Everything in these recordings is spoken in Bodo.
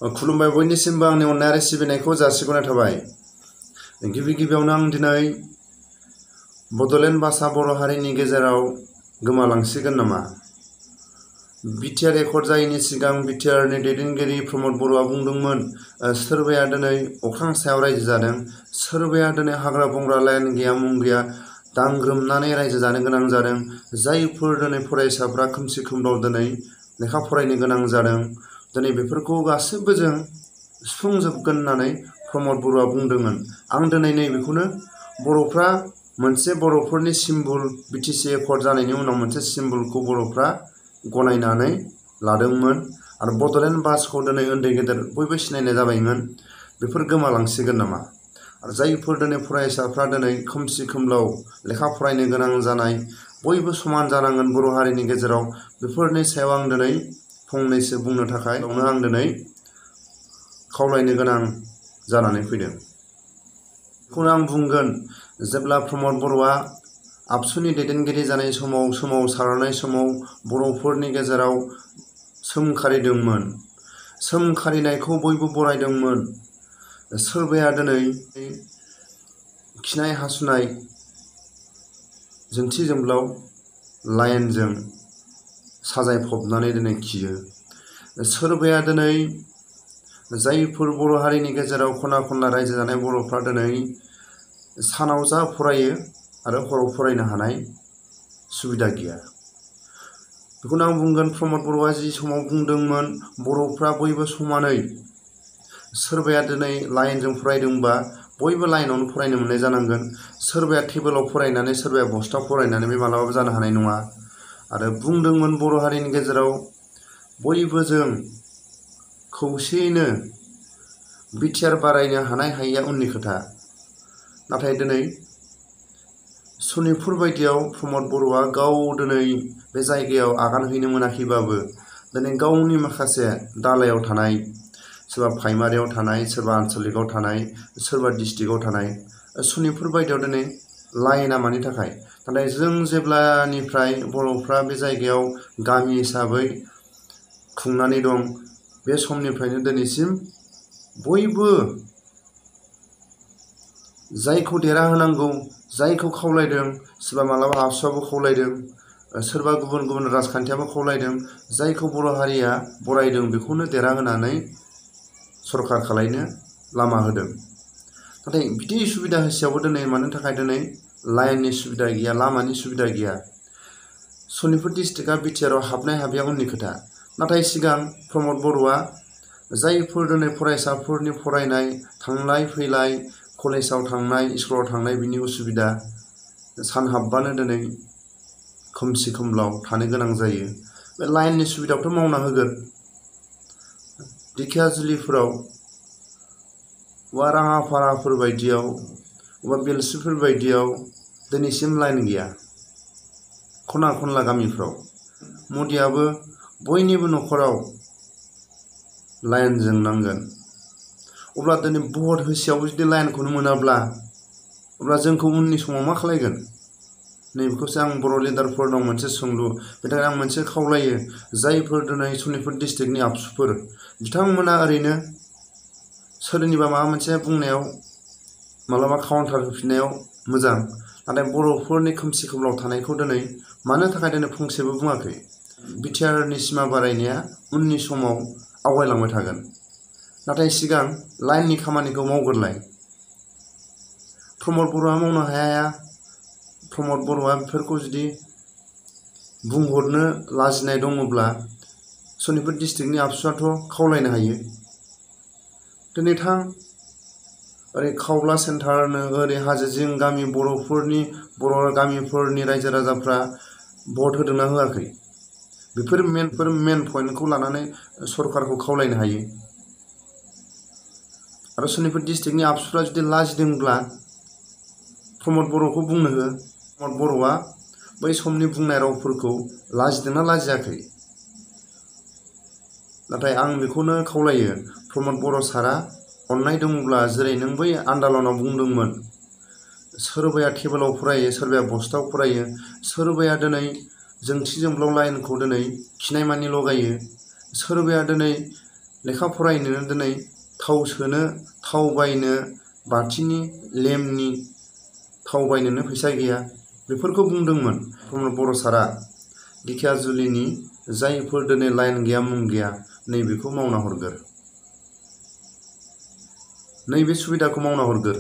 खुलुमबाय बयनिसिमबो आंनि अननाय आरो सिबिनायखौ जासिगनाय थाबाय। गिबि गिबियावनो आं दिनै बड'लेण्ड भाषा बर' हारिनि गेजेराव गोमालांसिगोन नामा? बिटिआर एकर्ड जायैनि सिगां बिटिआरनि दैदेनगिरि प्रमद बर'आ बुंदोंमोन सोरबाया दिनै अख्रां सायाव रायजो जादों, सोरबाया दिनै हाग्रा बंग्रा लाइन गैया मुं गैया दांग्रोमनानै रायजो जानो गोनां जादों। जायफोर दिनै फरायसाफ्रा खोमसि खोमलाव दिनै लेखा फरायनो गोनां जादों, दिनै बेफोरखौ गासिबो जों सुफुंजोबगोन होननानै प्रमद बर'आ बुंदोंमोन। आं दिनै नैबेखौनो बर'फ्रा मोनसे बर'फोरनि सिम्बल बिटिसि एकर्ड जानायनि उनाव मोनसे सिम्बलखौ बर'फ्रा गनायनानै लादोंमोन आरो बड'लेण्ड भाषाखौ दिनै उन्दै गेदेर बयबो सिनायनाय जाबायमोन। बेफोर गोमालांसिगोन नामा? आरो जायफोर दिनै फरायसाफ्रा दिनै खोमसि खोमलाव लेखा फरायनो गोनां जानाय, बयबो समान जानांगोन बर' हारिनि गेजेराव, बेफोरनि सायाव आं दिनै फंनैसो बुंनो थाखाय आं दिनै खावलायनो गोनां जानानै फैदों। बेखौनो आं बुंगोन, जेब्ला प्रमद बर'आ आबसुनि दैदेनगिरि जानाय समाव सोमावसारनाय समाव बर'फोरनि गेजेराव सोमखारिदोंमोन, सोमखारिनायखौ बयबो बरायदोंमोन। सोरबाया दिनै खिनाय हासुनाय जोंथि जोंब्लाव लाइनजों साजायफबनानै दिनै खियो। सोरबाया दिनै जायफोर बर' हारिनि गेजेराव खना खनला रायजो जानाय बर'फ्रा दिनै सानाव जा फरायो आरो हराव फरायनो हानाय सुबिदा गैया। बेखौनो आं बुंगोन, प्रमद बर'आ जि समाव बुंदोंमोन बर'फ्रा बयबो समानै, सोरबाया दिनै लाइनजों फरायदोंबा बयबो लाइनावनो फरायनो मोननाय जानांगोन। सोरबाया टेबोलाव फरायनानै सोरबाया बस्थायाव फरायनानै बे मालाबाबो जानो हानाय नङा। आरो बुंदोंमोन बर' हारिनि गेजेराव बयबो जों खौसेयैनो बिटिआर बारायनो हानाय हायैया उननि खोथा। नाथाय दिनै सनितपुर बायदियाव प्रमद बर'आ गाव दिनै बे जायगायाव आगान हैनो मोनाखैबाबो दिनै गावनि माखासे दालायाव थानाय, सोरबा प्राइमारियाव थानाय, सोरबा आनसलिकआव थानाय, सोरबा डिस्ट्रिक्टआव थानाय, सनितपुर बायदियाव दिनै लाइना मानि थाखाय? नाथाय जों जेब्लानिफ्राय बर'फ्रा बे जायगायाव गामि हिसाबै खुंनानै दं, बे समनिफ्रायनो दिनैसिम बयबो जायखौ देरहाहोनांगौ, जायखौ खावलायदों, सोरबा मालाबा आबसुआबो खावलायदों, सोरबा गुबुन गुबुन राजखान्थियाबो खावलायदों, जायखौ बर' हारिया बरायदों बेखौनो देरहाहोनानै सरकार खालायनो लामा होदों। नाथाय बिदि सुबिदा होसेयावबो दिनै मानो थाखाय दिनै लाइननि सुबिदा गैया, लामानि सुबिदा गैया? सनितपुर डिस्ट्रिक्टआ बिटिआरआव हाबनाय हाबैया उननि खोथा। नाथाय सिगां प्रमद बर'आ जायफोर दिनै फरायसाफोरनि फरायनाय, थांलाय फैलाय, कलेजाव थांनाय, स्कुलाव थांनाय बिनि उसुबिदा, सान हाबबानो दिनै खोमसि खोमलाव थानो गोनां जायो, बे लाइननि सुबिदाखौथ' मावना होगोन। ढेकियाजुलिफोराव बा राङापाराफोर बायदियाव बा बेलस्रिफोर बायदियाव दिनैसिम लाइन गैया, खना खनला गामिफ्राव। मदियाबो बयनिबो न'खराव लाइनजों नांगोन। अब्ला दिनै भट होसेयावबो जुदि लाइनखौनो मोनाब्ला, अब्ला जोंखौ उननि समाव मा खालायगोन? नैबेखौसो आं बर' लिडारफोरनाव मोनसे सोंलु, बेनि थाखाय आं मोनसे खावलायो, जायफोर दिनै सनितपुर डिस्ट्रिक्टनि आबसुफोर, बिथांमोना ओरैनो सोरनिबा माबा मोनसे बुंनायाव मालाबा काउन्टार होफिननायाव मोजां, नाथाय बर'फोरनि खोमसि खोमलाव थानायखौ दिनै मानो थाखाय दिनै फंसेबो बुङाखै? बिटिआरनि सिमा बारायनाया उननि समाव आवगायलांबाय थागोन, नाथाय सिगां लाइननि खामानिखौ मावग्रोलाय। प्रमद बर'आ मावनो हाया। प्रमद बर'आ बेफोरखौ जुदि बुंहरनो लाजिनाय दङब्ला सनितपुर डिस्ट्रिक्टनि आबसुआथ' खावलायनो हायो। दिनै थां ओरै खावब्ला सेन्टारनो, ओरै हाजो जिं गामि बर' गामिफोरनि रायजो राजाफ्रा भट होदोंना होआखै? बेफोर मेन पइन्टखौ लानानै सरकारखौ खावलायनो हायो। आरो सनितपुर डिस्ट्रिक्टनि आबसुफ्रा जुदि लाजिदोंब्ला प्रमद बर'खौ बुंनो हो। प्रमद बर'आ बै समनि बुंनाय रावफोरखौ लाजिदोंना लाजियाखै? नाथाय आं बेखौनो खावलायो, प्रमद बर' सारा अननाय दङब्ला, जेरै नों बै आन्दालनाव बुंदोंमोन, सोरबाया टेबोलाव फरायो, सोरबाया बस्थायाव फरायो, सोरबाया दिनै जोंथि जोंब्लाव लाइनखौ दिनै खिनायमानि लगायो, सोरबाया दिनै लेखा फरायनो दिनै थाव सोनो थाव बायनो बाथिनि लेमनि थाव बायनोनो फैसा गैया बेफोरखौ बुंदोंमोन प्रमद बर' सारा धेकियाजुलिनि जायफोर दिनै लाइन गैया मुं गैया नैबेखौ मावना हरगोर नैबे सुबिदाखौ मावना हरगोर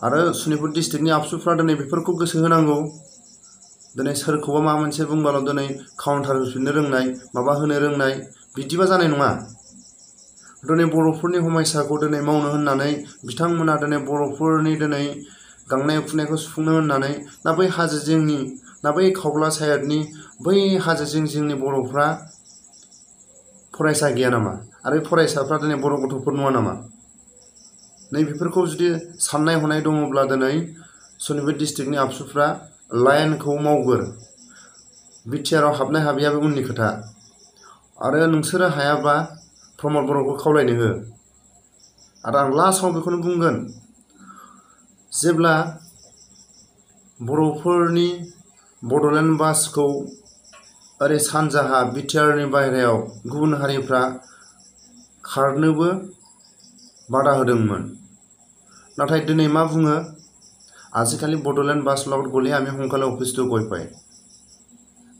आरो सनितपुर डिस्ट्रिक्टनि आबसुफ्रा दिनै बेफोरखौ गोसो होनांगौ दिनै सोरखौबा माबा मोनसे बुंबाल' दिनै काउन्टार होफिननो रोंनाय माबा होनो रोंनाय बिदिबा जानाय नङा दिनै बर'फोरनि हमायसाखौ दिनै मावनो होननानै बिथांमोना दिनै बर'फोरनि दिनै गांनाय उखैनायखौ सुफुंनो होननानै ना बै हाजो जिंनि ना बै खावब्ला सायडनि बै हाजो जिंनि बर'फ्रा फरायसा गैया नामा आरो फरायसाफ्रा दिनै बर' गथ'फोर नङा नामा नैबेफोरखौ जुदि साननाय हनाय दङब्ला दिनै सनितपुर डिस्ट्रिक्टनि आबसुफ्रा लाइनखौ मावगोर बिटिआरआव हाबनाय हाबिया बे उननि खोथा आरो नोंसोरो हायाबा प्रमद बर'खौ खावलायनो हो आरो आं लास्टआव बेखौनो बुंगोन जेब्ला बर'फोरनि बड'लेण्ड बासखौ ओरै सानजाहा बिटिआरनि बाहेरायाव गुबुन हारिफ्रा खारनोबो बादा होदोंमोन नाथाय दिनै मा बुङो आजिखालि बड'लेण्ड बास লগত গ'লে আমি সোনকালে অফিচটো গৈ পাই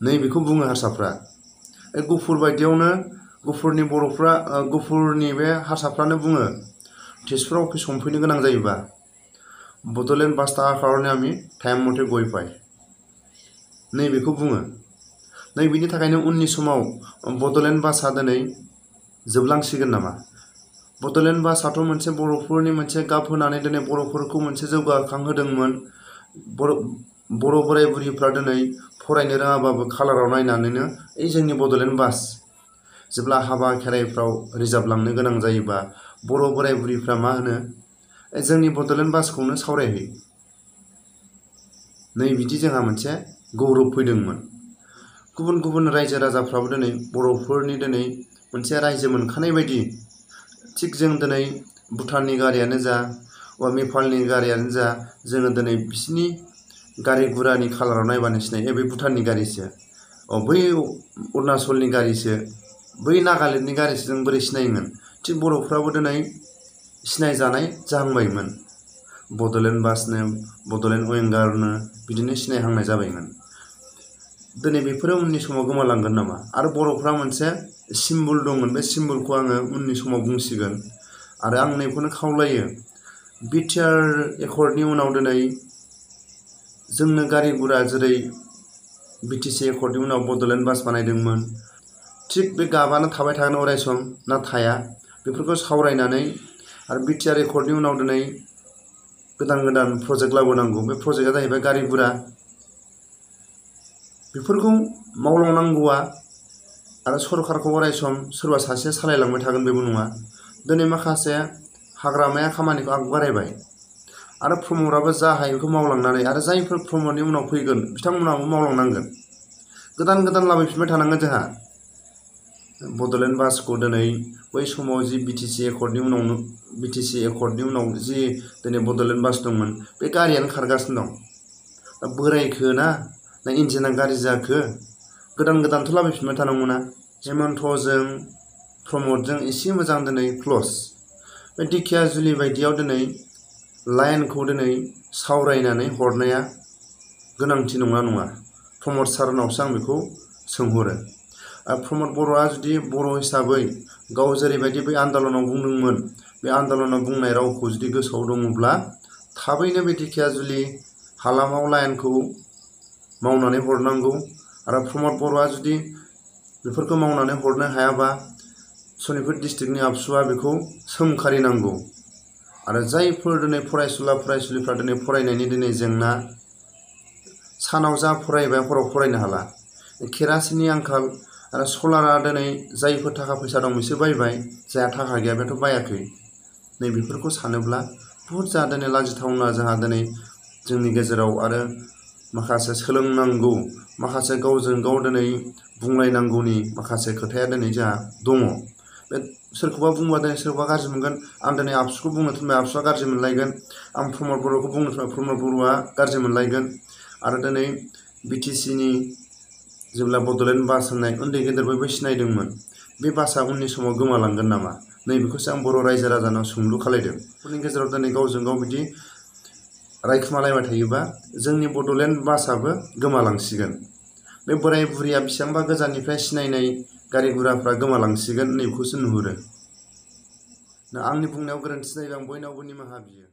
नैबेखौ बुङो हारसाफ्रा गुफुर बायदियावनो गुफुरनि बर'फ्रा गुफुरनि बे हारसाफ्रानो बुङो तेजपुराव अफिस हमफैनो गोनां जायोबा बड'लेण्ड बास थाखा खारने আমি टाइम मथे गय पाय नैबेखौ बुङो नैबेनि थाखायनो उननि समाव बड'लेण्ड बासआ दिनै जोबलांसिगोन नामा बड'लेण्ड बासआथ' मोनसे बर'फोरनि मोनसे गाब होनानै दिनै बर'फोरखौ मोनसे जौगाखांहोदोंमोन बर' बोराय बुरिफ्रा दिनै फरायनो रोङाबाबो कालाराव नायनानैनो ओइ जोंनि बड'लेण्ड बास जेब्ला हाबा खेराइफ्राव रिजार्भ लांनो गोनां जायोबा बर' बोराय बुरिफ्रा मा होनो जोंनि बड'लेण्ड बासखौनो सावरायहै नै बिदि जोंहा मोनसे गौरब फैदोंमोन गुबुन गुबुन रायजो राजाफ्राबो दिनै बर'फोरनि दिनै मोनसे रायजो मोनखानाय बायदि थिग जों दिनै भुटाननि गारियानो जा वा नेपालनि गारियानो जा जोङो दिनै बिसिनि गारि गुरानि कालाराव नायबानो सिनायो बे भुटाननि गारिसो बै अरुणाचलनि गारिसो बै नागालेण्डनि गारिसो जों बोरै सिनायोमोन थिग बर'फ्राबो दिनै सिनायजानाय जाहांबायमोन बड'लेण्ड बासनो बड'लेण्ड विंगारनो बिदिनो सिनायहांनाय जाबायमोन दिनै बेफोरो उननि समाव गोमालांगोन नामा आरो बर'फ्रा मोनसे सिम्बल दंमोन बे सिम्बलखौ आङो उननि समाव बुंसिगोन आरो आं नैखौनो खावलायो बिटिआर एकर्डनि उनाव दिनै जोंनो गारि गुरा जेरै बिटिसि एकर्डनि उनाव बड'लेण्ड बास बानायदोंमोन थिग बे गाबानो थाबाय थागोन अरायसम ना थाया बेफोरखौ सावरायनानै आरो बिटिआर एकर्डनि उनाव दिनै गोदान गोदान प्रजेक्ट लाबोनांगौ बे प्रजेक्टआ जाहैबाय गारि गुरा बेफोरखौ मावलांनांगौआ आरो सरकारखौ अरायसम सोरबा सासे सालायलांबाय थागोन बेबो नङा दिनै माखासे हाग्रामाया खामानिखौ आगबारायबाय आरो प्रमदाबो जा हायो बेखौ मावलांनानै आरो जायफोर प्रमदनि उनाव फैगोन बिथांमोनाबो मावलांनांगोन गोदान गोदान लाबोफिनबाय थानांगोन जोंहा बड'लेण्ड बासखौ दिनै बै समाव जि बिटिसि एकर्डनि उनाव जि दिनै बड'लेण्ड बास दंमोन बे गारियानो खारगासिनो दं दा बोरायखो ना इन्जिना गारि जाखो गोदान गोदानथ' लाबोफिनबाय थानांगौना हेमन्तजों प्रमदजों एसे मोजां दिनै क्ल'ज बे धेकियाजुलि बायदियाव दिनै लाइनखौ दिनै सावरायनानै हरनाया गोनांथि नङा प्रमद सारनावसो आं बेखौ सोंहरो प्रमद बर'आ जुदि बर' हिसाबै गाव जेरैबायदि बै आन्दलनाव बुंदोंमोन बे आन्दलनाव बुंनाय रावखौ जुदि गोसोआव दङब्ला थाबैनो बे धेकियाजुलि हालामाव लाइनखौ मावनानै हरनांगौ आरो प्रमद बर'आ जुदि बेफोरखौ मावनानै हरनो हायाबा सनितपुर डिस्ट्रिक्टनि आबसुआ बेखौ सोमखारिनांगौ आरो जायफोर दिनै फरायसुलिफ्रा दिनै फरायनायनि दिनै जेंना सानाव जा फरायबाय हराव फरायनो हाला केरासिननि आंखाल आरो सलारा दिनै जायफोर थाखा फैसा दं बिसोर बायबाय जायहा थाखा गैया बेथ' बायाखै नै बेफोरखौ सानोब्ला बुहुत जा दिनै लाजिथावना जोंहा दिनै जोंनि गेजेराव आरो माखासे सोलोंनांगौ माखासे गावजों गाव दिनै बुंलायनांगौनि माखासे खोथाया दिनै जोंहा दङ बे सोरखौबा बुंबा दिनै सोरखौबा गाज्रि मोनगोन आं दिनै आबसुखौ बुंनो थिनबा आबसुआ गाज्रि मोनलायगोन आं प्रमद बर'खौ बुंनो थिनबा प्रमद बर'आ गाज्रि मोनलायगोन आरो दिनै बिटिसिनि जेब्ला बड'लेण्ड बास होननाय उन्दै गेदेर बयबो सिनायदोंमोन बे भाषा उननि समाव गोमालांगोन नामा नैबेखौसो आं बर' रायजो राजानाव सोंलु खालायदों। बेफोरनि गेजेराव दिनै गावजों गाव बिदि रायखुमालायबाय थायोबा जोंनि बड'लेण्ड भाषाबो गोमालांसिगोन। बे बोराय बुरिया बेसेबांबा गोजाननिफ्राय सिनायनाय गारि गुराफ्रा गोमालांसिगोन नैबेखौसो नुहुरो। आंनि बुंनायाव गोरोन्थि जायोबा आं बयनावबो निमाहा बियो।